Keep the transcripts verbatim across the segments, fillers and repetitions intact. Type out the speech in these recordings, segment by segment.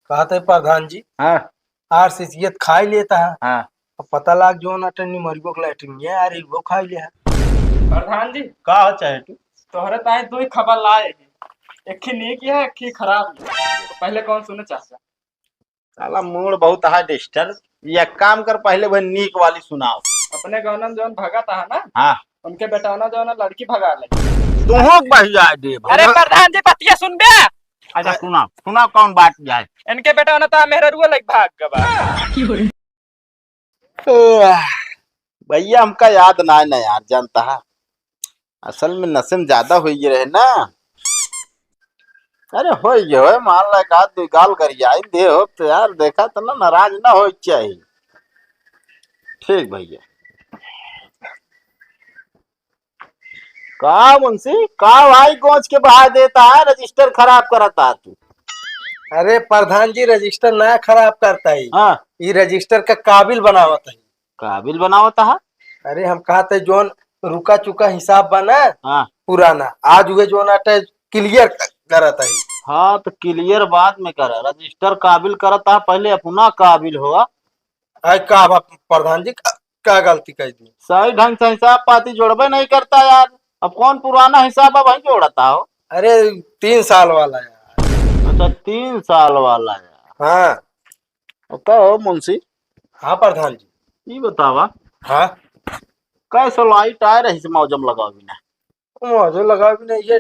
कहत है प्रधान जी, हाँ। आरसीसी त खाई लेता है। हाँ। अब पता लाग जो ना टन्नी मरियो के लैट्रिन ये आ रही, वो खाई ले है। प्रधान जी, का हो चाहे तू? तोहरे ताई दो ही खबर लाए हैं, एक ही नीक है, एक ही खराब है। तो पहले कौन सुने चाहता? साला मूड बहुत है डिस्टर्ब। ये काम कर, पहले वह नीक वाली सुनाओ। अपने गौनम जौन भगत है ना, हाँ। उनके बेटौना जौन लड़की भगा ले। तुहों के बहिया दे भाई। अरे प्रधान जी, बतिया सुन बे। अच्छा, सुनाओ, सुनाओ, कौन बात जाए? इनके बेटौना तो मेहररुआ लग भाग गवा। तो भैया, हमका याद ना है ना यार, जानता है, असल में नशे में ज्यादा हो गए रहे ना। अरे हो गए हो, मान ला एक आध दो गाल गरियाई दे हो तो यार, देखा तो ना, नाराज ना हो चाहिए। ठीक भैया। का मुंशी, का भाई गोंच के बहा देता है, रजिस्टर खराब करता है तू? अरे प्रधान जी, रजिस्टर ना खराब करता है। हाँ। ये रजिस्टर का काबिल बनावत है। काबिल बनावत है? अरे हम कहत है जोन रुका चुका हिसाब बना, हाँ। पुराना, आज हुए जोन आटे क्लियर करत है। हाँ, तो क्लियर बाद में करा, रजिस्टर काबिल करत है, पहले अपना काबिल हुआ। अरे का बा प्रधान जी, का, का गलती कर दी? सही ढंग से हिसाब पाती जोड़बे नहीं करता यार। अब कौन पुराना हिसाब अब वही जोड़ता हो? अरे तीन साल वाला यार। अच्छा, तीन साल वाला यार। हाँ। अब का हो मुंशी? हाँ प्रधान जी। ये बतावा। हाँ। कैसे लाइट आ रही से मौजम लगाओ बिना? मौजम लगाओ बिना, ये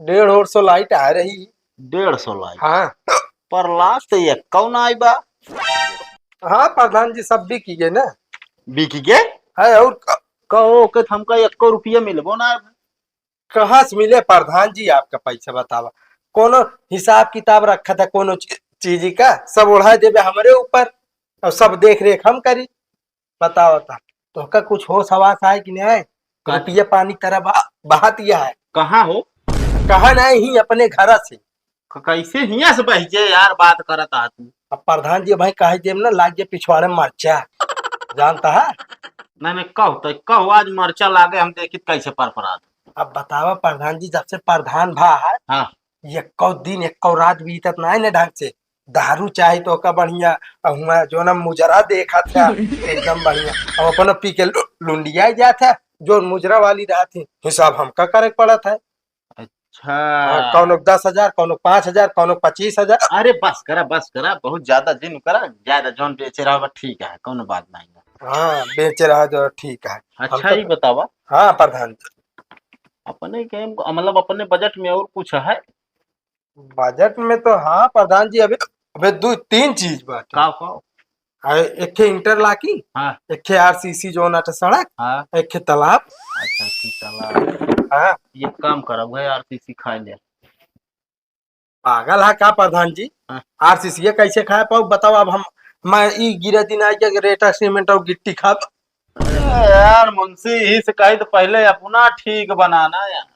डेढ़ और सौ लाइट आ रही। डेढ़ सौ लाइट? हाँ। पर लास्ट ये कौन आई बा? हाँ प्रधान जी, सब बिक गए ना। बिक गए? है और क- कहो के हमका एको रुपया मिलबो ना। कहाँ से मिले प्रधान जी आपका पैसा, बतावा? कोनो हिसाब किताब रखा था कोनो ची-, चीज का? सब ओढ़ा देबे हमरे ऊपर और सब देख रेख हम करी। बताओ ता, तोहका कुछ होश हवास आए कि नहीं? का? रुपया पानी तरह बहा, बहा दिया है। कहाँ हो? कहाँ नहीं, ही अपने घर से। क-, कैसे हियाँ से बह जे यार, बात करत आ तू? अब प्रधान जी भाई कहे जेब ना लाग जे पिछवाड़े मरचा, जानता है? नहीं, नहीं, कहो तो कहो, आज मरचा लागे, हम देखित कैसे परपरात। अब बतावा प्रधान जी, जब से प्रधान भा है, हाँ। एको दिन एको रात बीतत ना है ना ढंग से। दारू चाही तो ओका बढ़िया, अब हुआ जो ना मुजरा देखा था, एकदम बढ़िया। अब अपना पी के लु-, लुंडिया जात है, जो मुजरा वाली रहत है, हिसाब हमका करे के पड़त है। अच्छा। हाँ, कौनो दस हजार, कौनो पाँच हजार, कौनो पच्चीस हजार। अरे बस करा, बस करा, बहुत ज्यादा जिन करा, ज्यादा जौन बेचे रहा बा, ठीक है, कौनो बात नहीं है। हाँ, बेचे रहा जो ठीक है। हम अच्छा, तो ये बतावा। हाँ प्रधान जी। अपने के, मतलब अपने बजट में और कुछ है? बजट में तो हाँ प्रधान जी, अबे, अबे दो तीन चीज बाटे। का, का? अरे, एक ठे इंटरलॉकिंग, हाँ। एक ठे आरसीसी जोन आटे सड़क, हाँ। एक ठे तालाब। अच्छा, एक ठे तालाब। हाँ। ये काम करब, वह आरसीसी खाए ले। पागल है का प्रधान जी? हाँ। आरसीसी ये कैसे खाए पाओ, बताओ। अब हम, मैं ई गिरे दिन आई के रेटा सीमेंट और गिट्टी खाब। अरे यार मुंशी, यही से कही तो पहले अपना ठीक बनाना यार।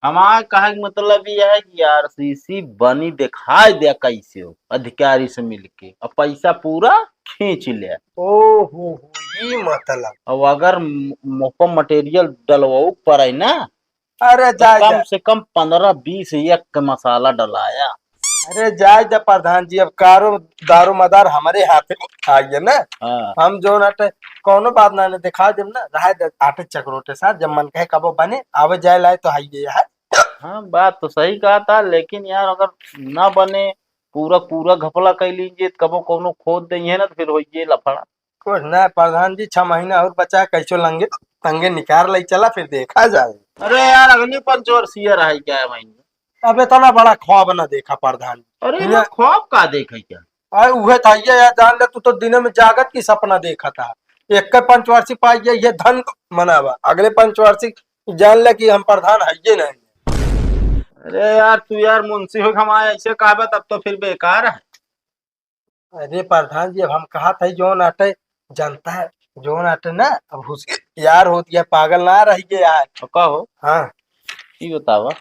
हमार कहे के मतलब ये है कि आरसीसी बनी दिखाई दे कैसे हो, अधिकारी से मिलके, और पैसा पूरा खींच ले। ओहो हो, ई मतलब। अब अगर मु-, मुँह पर मटेरियल डलवाऊ पड़े ना, अरे तो जाए कम जा। से कम पन्द्रह बीस एक के मसाला डलाया। अरे जाए जा प्रधान जी, अब कारो दारो मदार हमरे हाथे आइए ना। हाँ। हम जो ना टे-, कौनो बात ना, ना दिखा देम ना, रहे दे आटे चकरोटे साथ, जब मन कहे कबो बने, आवे जाए लाए तो हाइए है। हाँ, बात तो सही कहा था, लेकिन यार अगर ना बने, पूरा, पूरा घपला कर लीजिए, तो कबो कौनो खोद दे है ना, तो फिर होइए लफड़ा। कुछ ना प्रधान जी, छह महीना और बचा है, कैसो लंगे तंगे निकाल ले चला, फिर देखा जाए। अरे यार, अगली पंचवर्षीय रहे क्या है महीने? अब इतना बड़ा ख्वाब ना देखा प्रधान जी। अरे हियाँ ना, ख्वाब का देखे क्या? अरे उहे था ये यार, जान ले तू तो दिन में जागत की सपना देखा था। एक के पंचवर्षी पाई ये, ये धन मनावा, अगले पंचवर्षी जान ले कि हम प्रधान है ये नहीं। अरे यार, तू यार मुंशी हो, हमारे ऐसे कहबा तब तो फिर बेकार है। अरे प्रधान जी, अब हम कहा था जौन आटे जनता है, जौन आटे ना, अब होशियार होत गया, पागल ना रह गया यार। तो का हो? हाँ। ई बतावा।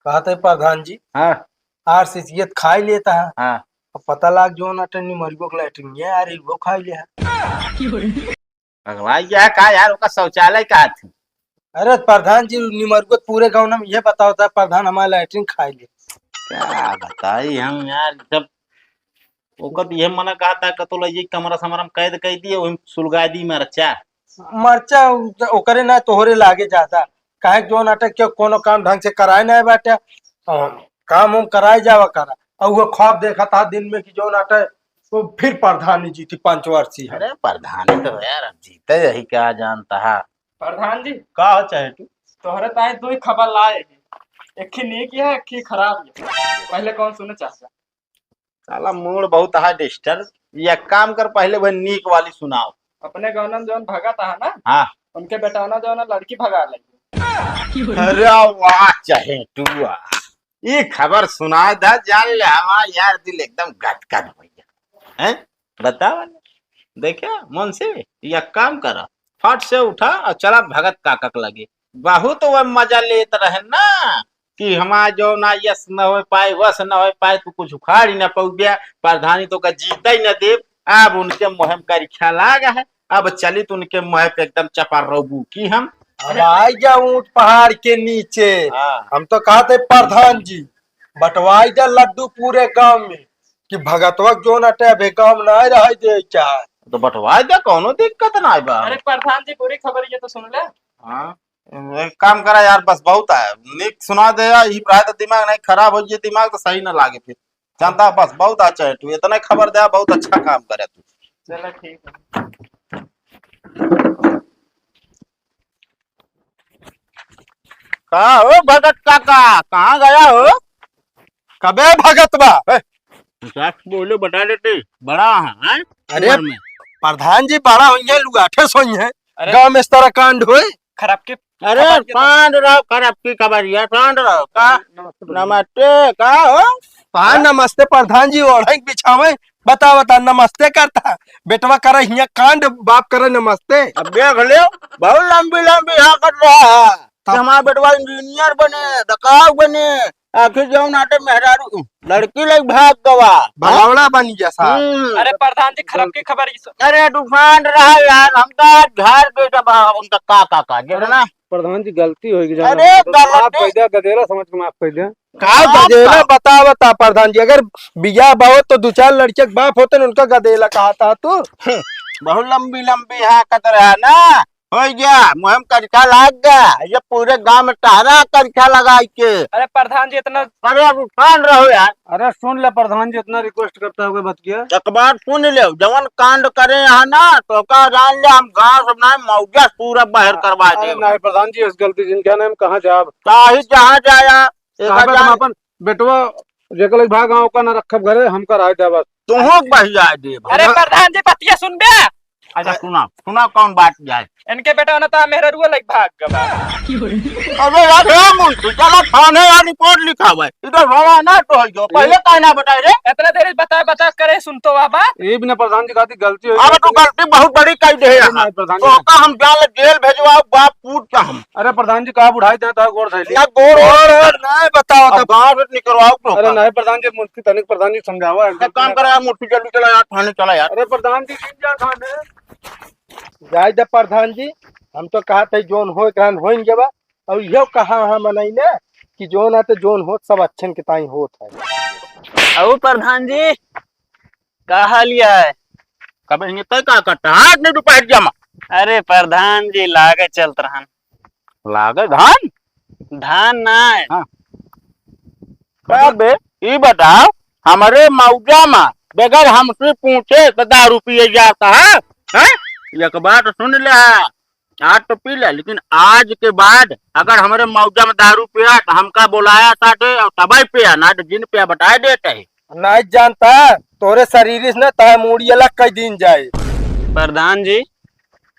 कहा था प्रधान जी, हाँ। आरसीसी त खाई लेता है। हाँ। अब पता लाग जौन आटे निमरियो के लैट्रिन ये आ रही, वो खाई ले है। पगला गया है का यार, ओका शौचालय का थी? अरे प्रधान जी, निमरगो पूरे गाँव में ये बताओ था, प्रधान हमारा लैट्रिन खाई ले। क्या बताई हम यार, जब ओकर तो इहे मना कहत है कि तो लइके कमरा समरा में कैद कर दिए, वही सुलगा दी मरचा। मरचा उ-, ओकरे ना तोहरे लागे ज्यादा, काहे कि जौन अटक के कोनो काम ढंग से कराए ना बाटे, और काम उम कराए जावा करा। और वो ख्वाब देखत हा दिन में कि जौन अटक वो फिर प्रधानी जीती पाँच वर्षी है। अरे प्रधानी तो यार अब जीते यही क्या जानता है। प्रधान जी, का हो चाहे तू? तोहरे ताई दो ही खबर लाए हैं, एक ही नीक है, एक ही खराब है। पहले कौन सुने चाहता? साला मूड बहुत है डिस्टर्ब। ये काम कर, पहले वह नीक वाली सुनाओ। अपने गाँव में जौन भगत है ना, हाँ। उनके बेटौना जौन लड़की भगा ले। अरे वाह चहेटुआ, ये खबर सुना दा, जान ले हमार यार दिल एकदम गदगद हो गया। हैं? बतावा ना। देखा मुंशी, ये काम करा, फट से उठा और चला भगत काका के लगे। बहुत वह मजा लेत रहे ना कि हमार जो ना यस न हो पाए, वस न हो पाए, तू कुछ उखाड़ ही ना पउबे, प्रधानी तो का जीता ही ना देब। अब उनके मुँह में करिखा लाग है, अब चली तो उनके मुँह पे एकदम चपा रोबू की हम। अब आई जा ऊंट पहाड़ के नीचे। हाँ। हम तो कहते प्रधान जी, बंटवाई जा लड्डू पूरे गांव में कि भगतवा के जोन अटे अबे गांव में ना रह दे चाहे। तो बंटवाई जा, कोनो दिक्कत ना बा। अरे प्रधान जी, पूरी खबर ये तो सुन ले। हाँ, एक काम करा यार, बस बहुत है, निक सुना दे यार, ई प्राय तो दिमाग नहीं खराब हो गया, दिमाग तो सही ना लागे फिर। जानता है, बस बहुत अच्छा है तू, इतना खबर दे, बहुत अच्छा काम करे तू। चलो ठीक है। का हो भगत काका, कहाँ गया हो? कबे भगत बा? ए, साफ बोलो, बता देते, बड़ा है, हैं? अरे, उम्र में। प्रधान जी बड़ा होइहैं, लुगाठे सोइहैं। अरे। गाँव में इस तरह कांड होए? खराब के अरे, खबर के सांड रहो, खराब की खबर, ये सांड रहो, का? नमस्ते प्रधान। नमस्ते, का हो? हाँ, नमस्ते प्रधान जी, ओढ़े के बिछावे, बता, बता, नमस्ते करता। बेटवा करे हियाँ कांड, बाप करे नमस्ते। अब देख ले, बहुत लंबी लंबी हाँकत रहा है कि हमारा बेटवा इंजीनियर बने, डकाऊ बने, आखिर जौन आटे मेहरारू, लड़की लग भाग गवा। भगौड़ा बन गया साहब। हम्म। अरे प्रधान जी, खराब की खबर ये सुन। अरे तूफान रहा यार, हम तो आज घर के सब, उनका का, का, का, जे अरे ना। प्रधान जी, गलती हो गई, जान अरे, लो। माफ गलती। कर दिया, गदेला समझ के माफ कर दिया। का माफ गदेला? का? बता, बता प्रधान जी, अगर बियाह बहुत तो दो चार लड़के के बाप होते ना, उनका गदेला कहा था तू। बहुत लंबी लंबी हाँकत रहा ना, हो गया, मुँह में करिखा लाग गया, ये पूरे गांव में टहरा करिखा लगाई के। अरे प्रधान जी, इतना अरे अब उठान रहो यार। अरे सुन ले प्रधान जी, इतना रिक्वेस्ट करता है, कोई बात किया? एक बार सुन ले, जवन कांड करे यहाँ ना, तो का जान ले, हम गांव सब ना मौजा पूरा बाहर करवा अरे दे। नहीं प्रधान जी, इस गलती जिन क्या नाम, कहाँ जाब? चाहे जहाँ जाया, एक साहब, हजार हम अपन बेटवा जेकर लइके भाग आवा, ओका ना रखब घरे, हमका रहे दे बस। तुहूँ के बहिया देब। अरे प्रधान जी, बतिया सुनबे। अच्छा, सुना, सुना कौन बात जाए। इनके बेटवा ना तो मेहररुआ लइके भाग गवा। अबे यार, हे मुंशी, चला थाने यार रिपोर्ट लिखावे। इधर रोवा ना तो है जो, पहले काहे ना बताए रे? इतना देर बता, बता करे सुन तो बाबा। ये बिना प्रधान जी खातिर गलती हो अब गई। तू गलती बहुत बड़ी कई दे अरे यार। नहीं, प्रधान जी। ओका हम जान ले जेल भेजवाओ, बाप पूत का हम। अरे प्रधान जी, का बुढ़ाई दे, तो गोड़ धइली। या गोड़ और, और नहीं बताओ अब तब। गाँव से निकलवाओ तो अरे का? नहीं प्रधान जी, मुंशी तनिक प्रधान जी समझावा, एक काम करा यार, मुंशी जल्दी चला यार, थाने चला यार। अरे प्रधान जी, जिन जा थाने। जाए दे प्रधान जी, हम तो कहा थे जोन होए के रहन होइन गवा, और यो कहा हम नहीं ना कि जोन आते जोन होत सब अच्छन के ताई होत है। अउ प्रधान जी, का हाल है? कबे हिंगे तय का करता? हाथ नहीं दुपहर जमा। अरे प्रधान जी, लागे चलत रहन। लागे धान? धान ना है। हाँ। का बे, ई बताओ, हमरे मौजा मा बगैर हमसे पूछे तो दारू पिए जाता है, हैं? एक बात सुन ले, आज तो पी ले, लेकिन आज के बाद अगर हमरे मौजा में दारू पिया तो हमका बुलाया साथे और तबे पिया, ना तो जिन पिया बताए देते हैं। नहीं जानता, तोरे शरीर से ना तोहर मूड़ी अलग कई दिन जाए। प्रधान जी,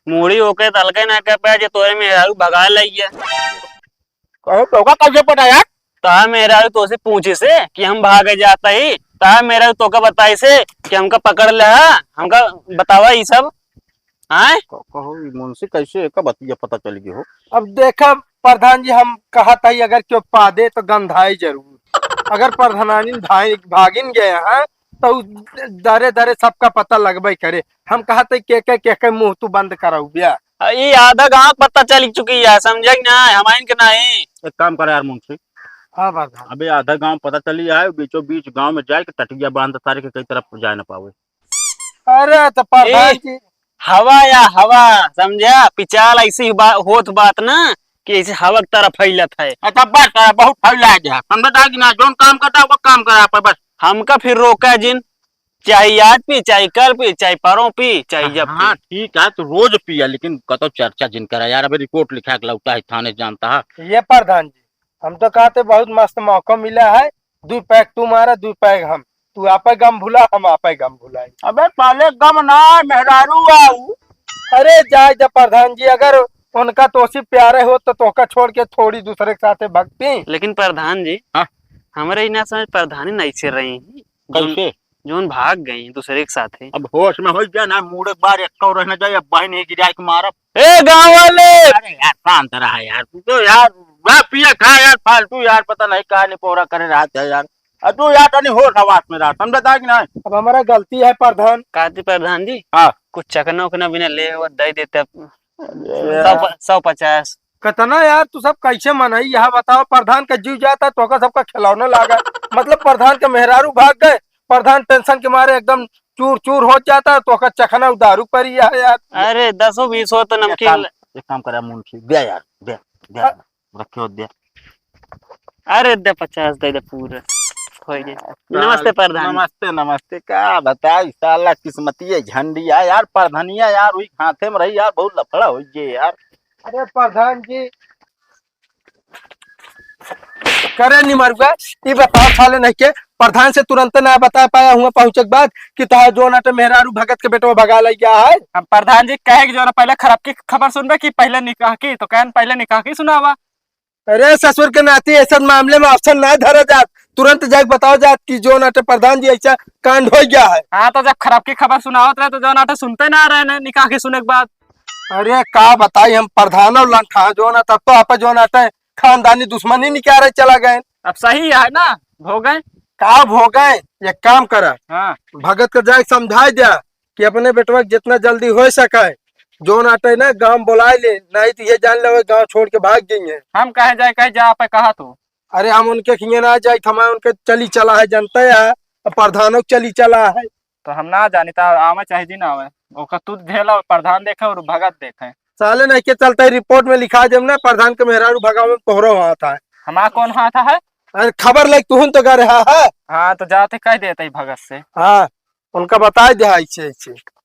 मूड़ी ओके तलके ना कर पाए जे तोरे मेहरारू भगा लइए। कहो तो का कैसे पता यार? तोहर मेहरारू तोसे पूछी से कि हम भागे जाता ही, तोहर मेहरारू तोके बताई से कि हमका पकड़ ले, हमका बतावा ई सब। आय? क-, कहो, ई मुंशी कैसे एका बतिया पता चल गई हो? अब देखा प्रधान जी, हम कहत हई, अगर क्यों पादे तो गंधाई जरूर। अगर प्रधानी भाई भागिन गए हैं, तो उ दरे दरे सबका पता लगबे करे। हम कहत हई, के के, के के मुंह तू बंद कराऊ बिया। ई आधा गांव पता चल चुकी है, समझे कि ना? हमाइन के नहीं। एक काम करा यार मुंशी, हाँ प्रधान। अबे आधा गांव पता चली आए, बीचों बीच गांव में जाए के टटिया बांध सारे के कई तरफ जाए ना पावे। अरे तो प्रधान ए, जी। हवा या हवा, समझा? पिचाल ऐसी बा-, होत बात ना कि ऐसे हवा की तरह फैलत है। अच्छा बस, बहुत फैला गया, समझा कि ना? जोन काम करता है वो काम करा पर बस। हमका फिर रोका जिन, चाहे आज पी, चाहे कल पी, चाहे परों पी, चाहे जब हाँ पी। ठीक है, तू रोज पिया, लेकिन कतो चर्चा जिन करा यार। अबे रिपोर्ट लिखा के लौटा है थाने, जानता है। ये प्रधान जी, हम तो कहते बहुत मस्त मौका मिला है, दू पैग तू मारा, दू पैग हम। तू आपे गम भुला, हम आपे गम भुलाई। अबे पहले गम ना, मेहरारू आऊ। अरे जाए जा प्रधान जी, अगर उनका तोसी प्यारे हो तो तोहका छोड़ के थोड़ी दूसरे के साथे भगती। लेकिन प्रधान जी, हाँ? हमरे ही ना समझ प्रधानी नहीं से रही। कैसे? जौन भाग गई दूसरे के साथे। अब होश में हो गया ना, मुड़े बार एक और रहना चाहिए, अब बहन ही गिरा के मारब। ए गाँव वाले! अरे यार, शांत रहा यार, तू तो यार, वह पिए खा यार, फालतू यार, पता नहीं कहाँ निपोरा करे रहत है यार। अब तू यार तनी होश हवास में रहा, समझता है कि नहीं? अब हमारा गलती है प्रधान। काती प्रधान जी? हाँ। कुछ चखना उखना बिना ले वो दे देते, अब अरे सौ यार। प-, सौ पचास। कितना यार, तू सब कैसे मनई, यहाँ बताओ, प्रधान का जीव जाता तो ओकर सबका खिलौना लागा। मतलब प्रधान के मेहरारू भाग गए, प्रधान टेंशन के मारे एकदम चूर चूर हो जाता, तो ओकर चखना उदारू परी है यार। अरे दसो बीस हो तो एक नमकीन काम, ल- एक काम करा मुंशी, दे यार, दे, दे, अ- रखे हो, दे। अरे दे पचास दे दे पूरा। होई गए। साल-, नमस्ते प्रधान। नमस्ते, नमस्ते। का बताई साला किस्मतिये झंडिया यार, प्रधानिया यार, वही हाथे में रही यार, बहुत लफड़ा हो गए यार। अरे प्रधान जी, करे निमरुआ, ई बताओ साले नहीं के प्रधान से तुरंत ना बता पाया हुआ पहुँचे के बाद कि तोहार जोन आटे मेहरारू भगत के बेटवा भगा लइ गया है। हम प्रधान जी कहे कि जो ना पहले खराब की खबर सुनबे कि पहले निकाह की, तो कहन पहले निकाह की सुनावा। अरे ससुर के नाती, ऐसा मामले में अफसर ना धरा जात, तुरंत जाके बताओ जात कि जोन आटे प्रधान जी ऐसा कांड हो गया है। हाँ, तो जब खराब की खबर सुनावत रहे तो जोन आटे सुनते ना रहे ने, निकाह की सुने के बाद। अरे का बताई हम प्रधान और लंठा जोन आटे, तब तो आप जोन आटे खानदानी दुश्मनी निकाले चला गए। अब सही है ना, भोगे। का भोगे? एक काम करा, हाँ। भगत के जाके समझाई दिया कि अपने बेटवा के जितना जल्दी हो सके, जोन आटे ना गांव बुलाए ले, नहीं तो ये जान लो गांव छोड़ के भाग गई है। हम कहे जाए, कहे जा, आप कहा तो। अरे हम उनके खिए ना जाए, हमारे उनके चली चला है, जानते हैं, अब प्रधानों के चली चला है। तो हम ना जानी, तो आवे चाहे जी ना आवे, ओकर तू झेला, प्रधान देखे और भगत देखे। साले नहीं के चलते रिपोर्ट में लिखा देम ना, प्रधान के मेहरारू भगावे में तोहरो हाथ है। हमारा कौन हाथ है? अरे खबर लेके तुहन तो गा रहा है। हाँ, तो जाते कह देते ही भगत से। हाँ, उनका बता दे ऐसे ऐसे।